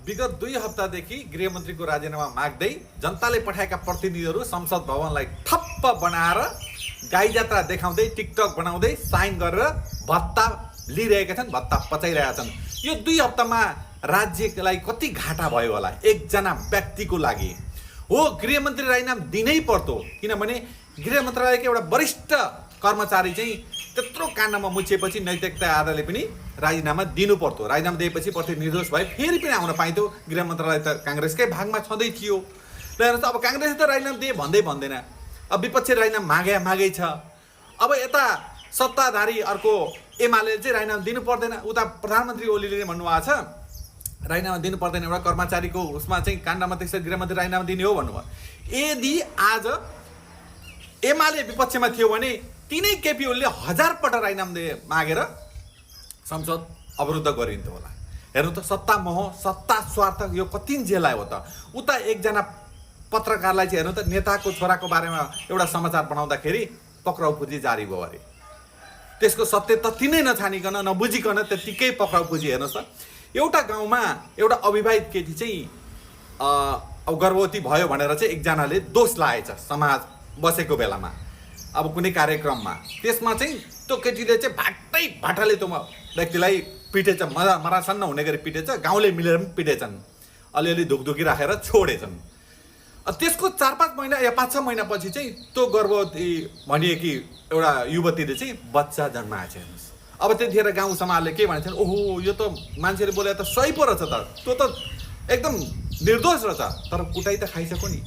विगत 2 हप्तादेखि गृहमन्त्रीको राजीनामा माग्दै जनताले पठाएका प्रतिनिधिहरू संसद भवनलाई ठप्प बनाएर गाई जात्रा देखाउँदै टिकटक बनाउँदै साइन गरेर भत्ता लिइरहेका छन्, भत्ता पचाइरहेका छन्। यो 2 हप्तामा राज्यलाई कति घाटा भयो होला एकजना व्यक्तिको लागि। हो, गृहमन्त्री राजीनामा दिनै पर्दो, किनभने गृह मन्त्रालयको एउटा वरिष्ठ कर्मचारी चाहिँ त्यत्रो काण्डमा मुछिएपछि नैतिकता आधारले पनि राजीनामा दिनु पर्दो। राजीनामा दिएपछि पछि निर्दोष भए फेरि पनि आउन पाइन्थ्यो। गृह मन्त्रालय त काङ्ग्रेसकै भागमा छँदै थियो। र हेर्नुहोस्, अब काङ्ग्रेसले त राजीनामा दिए भन्दैन, अब विपक्षी राजीनामा मागै छ। अब यता सत्ताधारी अर्को एमाले चाहिँ राजीनामा दिनु पर्दैन, उता प्रधानमन्त्री ओलीले भन्नुभएको छ राजीनामा दिनु पर्दैन, एउटा कर्मचारीको उसमा चाहिँ काण्डमा त्यसरी गृहमन्त्री राजीनामा दिने हो भन्नुभयो। यदि आज एमाले विपक्षमा थियो भने तिनै केपी ओलीले 1000 पल्ट राजीनामा मागेर संसद अवरुद्ध गरिन्थ्यो होला। हेर्नु त, सत्ता मोह, सत्ता स्वार्थ यो कति जेलायो हो त। उता एकजना पत्रकारलाई चाहिँ हेर्नु त, नेताको छोराको बारेमा एउटा समाचार बनाउँदाखेरि पक्राउ पुँजी जारी भयो अरे। त्यसको सत्य तथ्य नै नछानिकन नबुझिकन त्यत्तिकै पक्राउ पुँजी। हेर्नुहोस् त, एउटा गाउँमा एउटा अविवाहित केटी चाहिँ अब गर्भवती भयो भनेर चाहिँ एकजनाले दोष लाएछ समाज बसेको बेलामा, अब कुनै कार्यक्रममा। त्यसमा चाहिँ त्यो केटीले चाहिँ भाटाले त्यो व्यक्तिलाई पिटेछ, मरासन्न हुने गरी पिटेछ, गाउँले मिलेर पनि पिटेछन्, अलिअलि धुकधुकी राखेर छोडेछन्। त्यसको 4-5 महिना या 5-6 महिनापछि चाहिँ त्यो गर्भवती भनिएकी एउटा युवतीले चाहिँ बच्चा जन्माएछ। हेर्नुहोस्, अब त्यतिखेर गाउँ समाजले के भनेछन्, ओहो यो त मान्छेले बोले त सही पो रहेछ त, त्यो त एकदम निर्दोष रहेछ, तर कुटाइ त खाइसक्यो नि,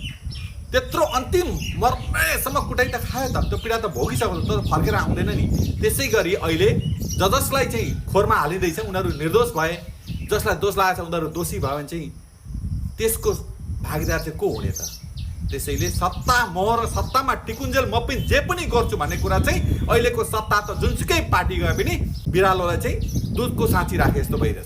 त्यत्रो अन्तिम मर्नेसम्म कुटाइ त खायो त, त्यो पीडा त भोगिसक्यो त, फर्केर आउँदैन नि। त्यसै गरी अहिले जसलाई चाहिँ खोरमा हालिँदैछ उनीहरू निर्दोष भए, जसलाई दोष लागेको छ उनीहरू दोषी भयो भने चाहिँ त्यसको भागीदार चाहिँ को हुने त? त्यसैले सत्ता मोह र सत्तामा टिकुन्जेल म पनि जे पनि गर्छु भन्ने कुरा चाहिँ अहिलेको सत्ता त जुनसुकै पार्टी गए पनि बिरालोलाई चाहिँ दुधको साँची राखे जस्तो भइरहेछ।